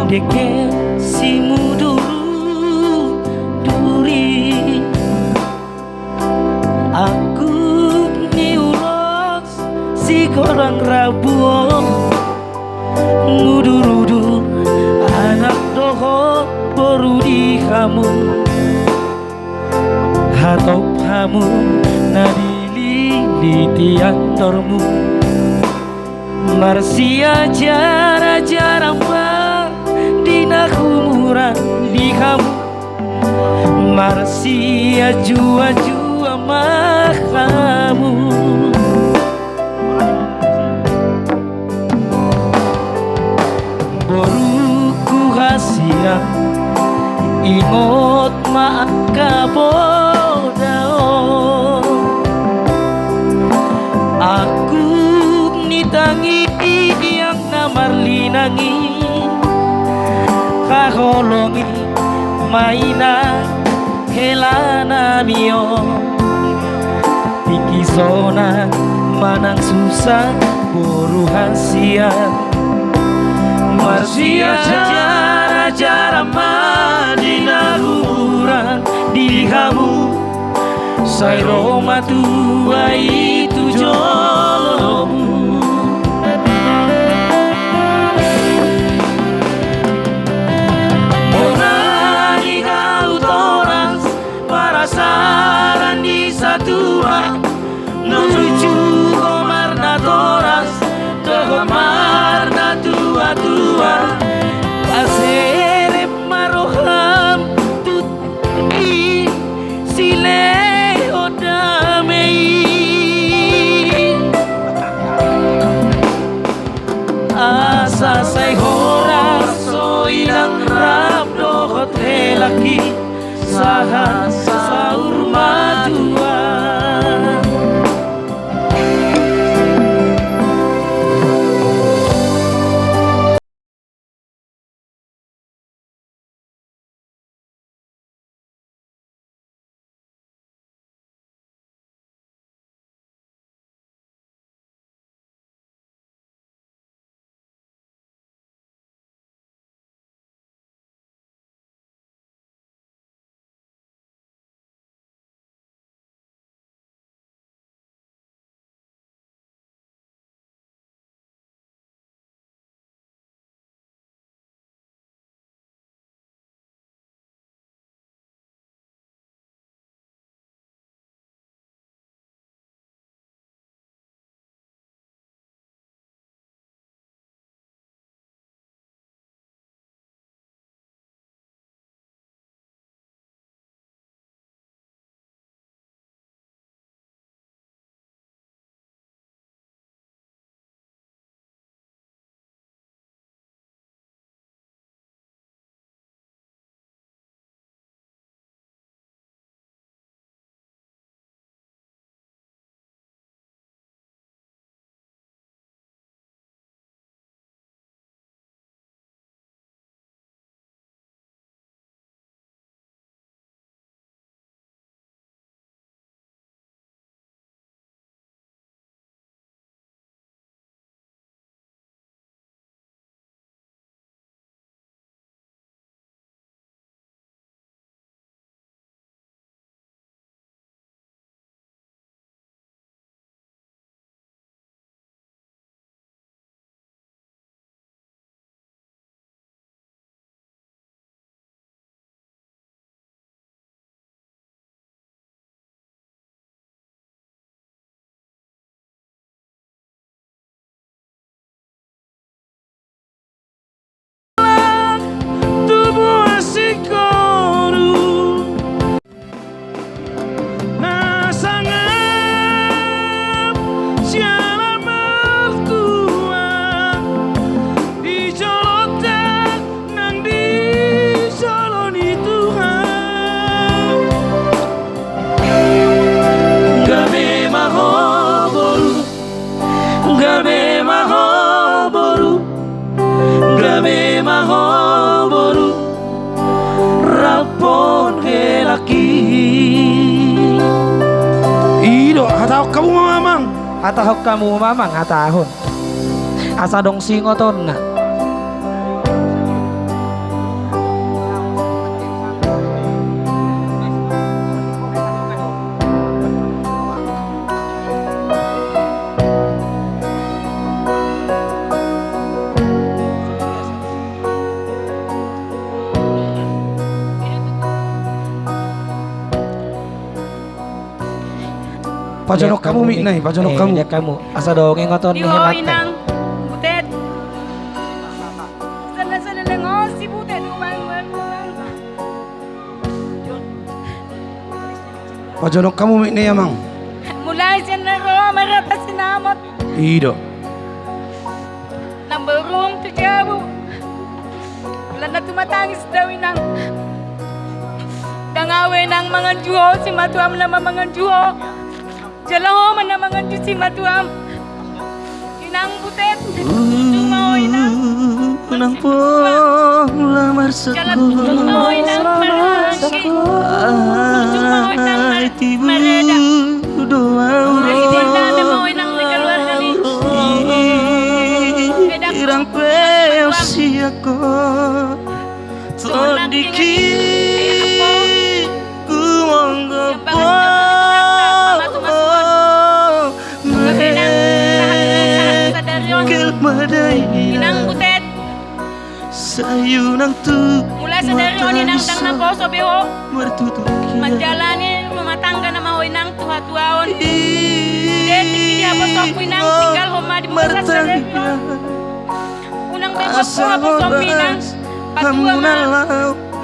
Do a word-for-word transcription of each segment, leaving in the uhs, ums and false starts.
Dengke simuduru duri, angkup ni ulos sigodang rambu on. Mudurudur anak dohot boru di hamu, hatop hamu na dililiti andormu. Marsiajarajaran ma di na humuran di hamu, marsianjuanjuan ma hamu. Borungku hasian, ingot ma angka poda on. Angkup ni tangiang na marlinang i, haholongi ma inang hela nami on. Tingki sonang manang susa boru hasian, marsiajarajaran ma di na humuran di hamu. Sai ro ma tua i tu jolomu. Bona ni hau toras, parasaran ni satua, nunjuko marnatoras dohot marnatuatua. Paserep ma roham tu i silehon dame i. Asa sai horas ho inang rap dohot helangki, sahat saur matua. Tubuan singkoru na sangap siala martua di jolonta nang di jolo ni Tuhan. Gabe ma ho boru, gabe ma ho boru, gabe ma ho boru, rap dohot helangki. I do, hatahon hamu ma amang. Hatahon hamu ma amang, hatahon. Asa adong singotonna. Pajonok hamu mic na i, pajonok hamu. Lihat hamu. Asa dongeng oto ni ho hela, Inang. Butet. Sana sana lengo si Butet, Inang. Pajonok hamu mic na i, Amang. Mulai sian na ro marata sinamot. I do. Namborum tu jabu. Alana tumatangis do au, Inang. Ndang au, Inang, mangan juo, simatuam nama mangan juo. Jala ho ma na mangan juo simatuam. Inang, Butet. Unang pola marsakkon. Jala unang pola marsakkon. Jala unang pola marsakkon. Ai tibu do au ro. Ai tibu do au ro. Hurang pe au sian ho. Tondiku manggopo. Mengkel ma dainang. Inang, Butet. Sai unang tu. Mulai sadari on, Inang, ndang naposo be ho. Martutur hia. Manjalani rumah tangga nama ho, Inang, tu hatuaon. Ih, de tingki di haposoonku, Inang, tinggal ho ma di martangiang. Unang be gok ho haposoonmi, Inang. Patua ma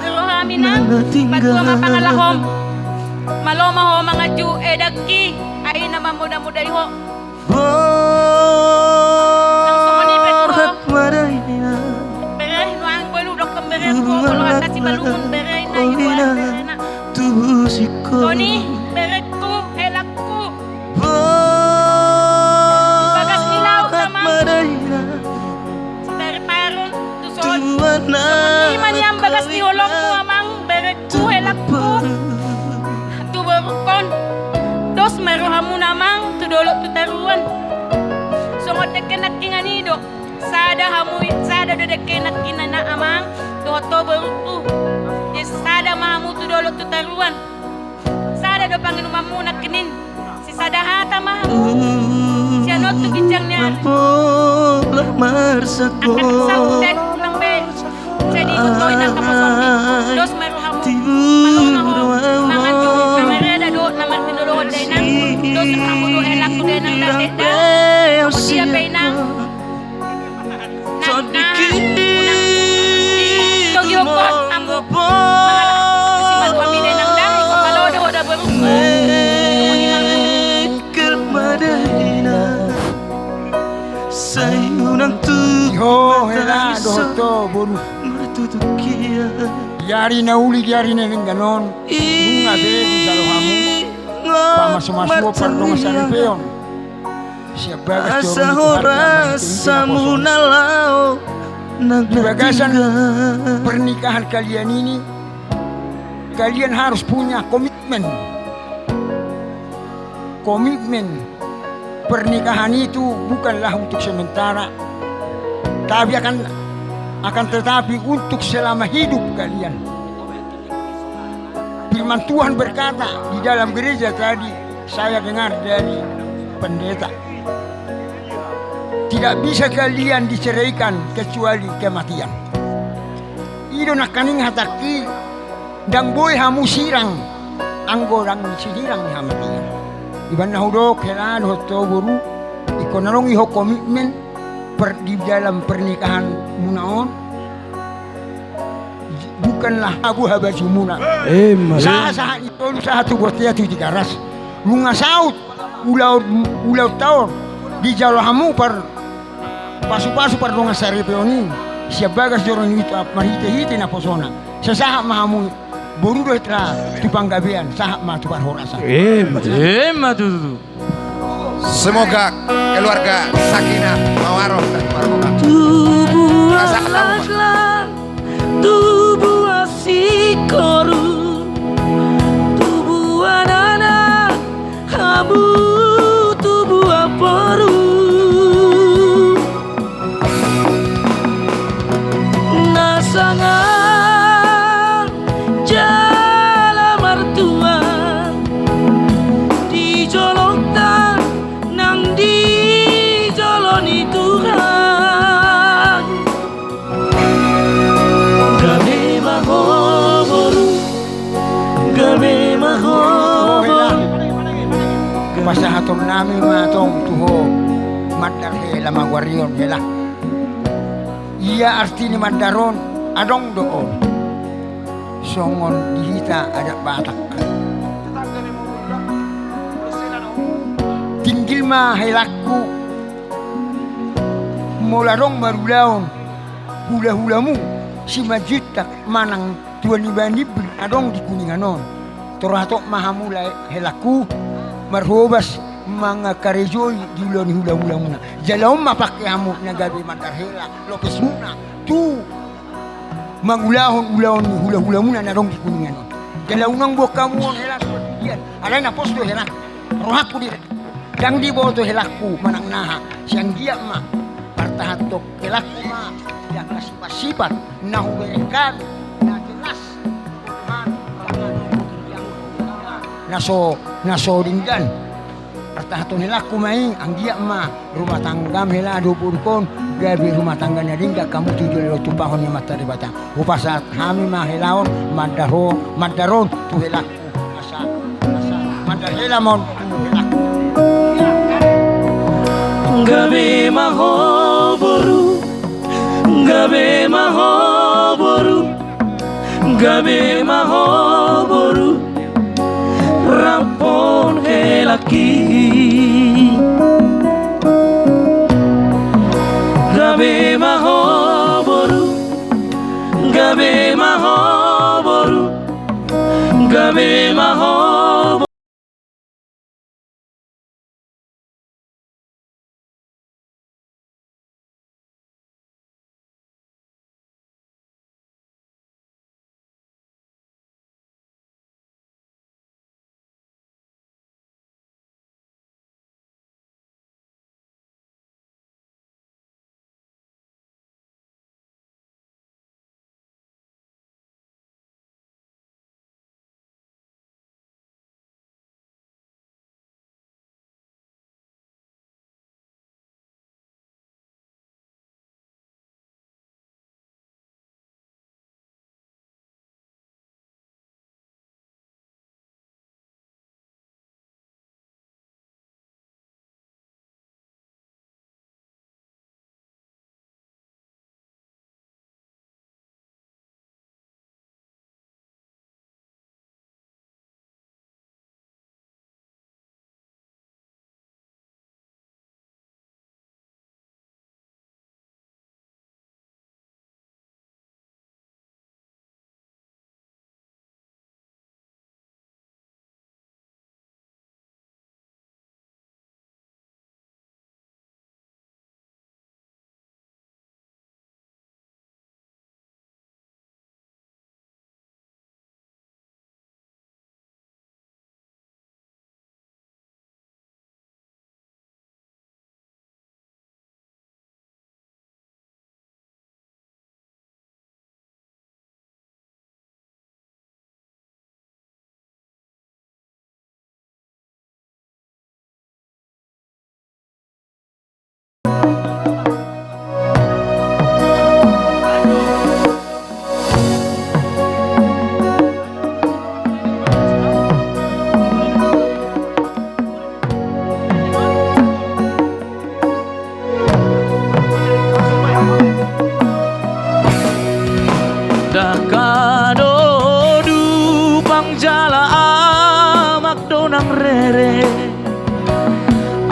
roham, Inang. Patua ma pangalahom. Malo ma ho manganju edangki. Ai na mamodamodai ho. Borhat ma dainang. Bere, nuaeng boi hudok bere, molo hata sibalungun bere, na i do berena. Tubu singkoru. Toni, bereku, helangku. Bagas ni laut, Amang. Sibari parun, tu son. Songon i ma nian bagas ni holongmu, Amang, bereku, helangku. Tu borungkon. Dos ma rohamuna, Amang, tu dolok tu toruan. Songon dengke nangkiningan i do. Sada hamu i, sada do dengke nangkiningan, Amang, dohot ho borungku. Jadi sada ma hamu tu dolok tu toruan. Sada do panginumanmu nangkining. Sisada hata ma hamu. Sian on tu ginjang ni ari. Pola marsakkon. Angkat saut, Butet, unang be. Jadi, ingkon ho, Inang, haposoonmi. Dos ma rohamu. Malo ma ho manganju na mareda dohot na martinodohon, Inang. Dos ma hamu dohot helangku, Inang, da, da. Songon dia pe, Inang. Nang, nang, unang ditogihon ho, ambo. Mangalap, simatuam i, Inang, da. Ingkon malo do ho da, boru. Mengkel ma dainang. Sai unang tu. Ho hela dohot ho boru. Martutur hia. Di ari na uli, di ari na denggan on, nunga be dijalo hamu pamasumasuon pardongansaripeon. Sian bagas joro ni Tuhan, asa horas hamu na laho. Di bagasan pernikahan kalian ini, kalian harus punya komitmen. Komitmen pernikahan itu bukanlah untuk sementara, tapi akan, akan tetapi untuk selama hidup kalian. Firman Tuhan berkata di dalam gereja tadi, saya dengar dari pendeta, tidak bisa kalian diceraikan kecuali kematian. I do nangkaning hatangki. Ndang boi hamu sirang anggo ndang sinirang ni hamatean. Ibaen na hudok, hela dohot ho boru, ingkon adong i ho komitmen per-, di dalam pernikahanmuna on. Bukanlah abu habajumuna. Emma. Sahat-sahat ni tolu, sahat tu bontean tu Tigaras. Nunga saut ulaon, ulaonta on, dijalo hamu par-, pasupasu pardongansaripeon i sian bagas joro ni Tuhan marhitehite naposona. Sai sahat ma hamu boru dohot hela tu panggabean, sahat ma tu parhorasan. Emma. Emma tutu. Semoga keluarga sakinah mawadah dan warahmah. Tubu anak, tubu singkoru, tubu anak, hamu tubu boru. Na sanga jala martua di jolonta nang di jolo ni Tuhan. Gabe Hatop nami ma tong tu ho, mandar hela ma goari on hela. Ia arti ni mandar on, adong do on. Songon di hita adat Batak. Tinggil ma helangku, molo adong marulaon hulahulamu, Simanjuntak manang Tua ni Banimbir adong di Kuningan on. Tor hatop ma hamu lae helangku, marhobas mangakarejoi di ulaon ni hulahulamuna. Jala on ma pangke hamu na gabe mandar hela lopesmuna tu mangulahon ulaon ni hulahulamuna na adong di Kuningan on. Jala unang boan hamu on hela tu bagian, alai na pos do hela. Rohangku di, ndang diboto helangku manang naha, sian dia ma partahanhon helangku ma di angka sipasipat na huberengkan, na jelas, na so, na so denggan. Partahanhon helangku ma i, anggiat ma rumah tanggam hela dohot borungkon gabe rumah tangga na denggan hamu tu jolo tumpahon ni Amanta Debata. Hupasahat hami ma hela on, mandar on, mandar on tu helangku. Asa, asa mandar hela ma on tu helangku. Gabe ma ho boru, gabe ma ho boru, gabe ma ho boru, rap dohot helangki. Gabe ma ho boru, gabe ma ho boru, gabe ma ho boru. Dangka do dupang jala amak do nang rere.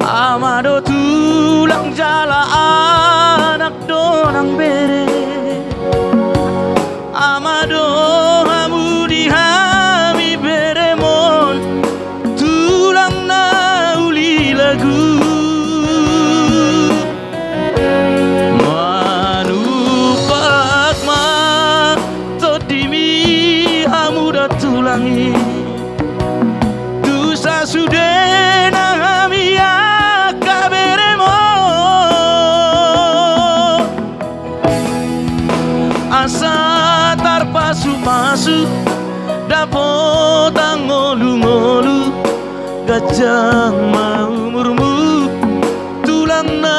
Ama do tulang jala anak do nang bere. Ama do hamu di hami beremon, tulang na uli lagu. Manumpak ma tondimi hamu da tulang i. Tu sasudena hami angka beremon, asa tarpasupasu dapotan ngolungolu, ganjang ma umurmu tulang na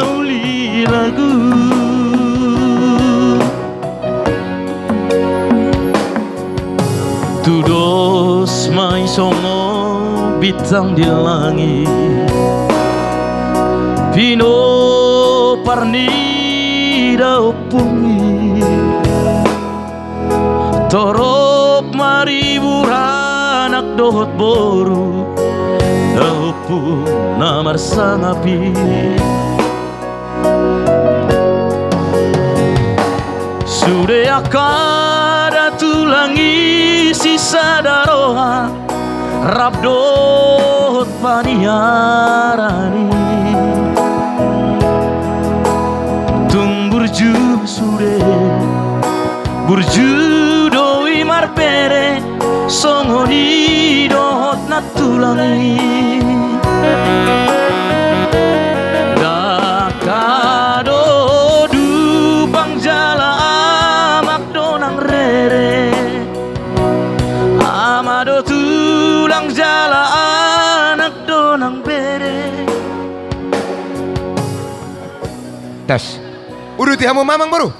uli lagu. Tudos ma i songon Bintang di langit, pinompar ni daompung i. Torop maribur anak dohot boru, daompung na marsangap i. Sude angka da tulang i sisada roha, rap dohot paniaran i. Tung burju sude, burju do i marbere, songon i dohot na tulang i. Ndang adong dupang jala amak do nang rere. Ama do tulang jala anak do nang bere. Tes. Uduti hamu mamang boru.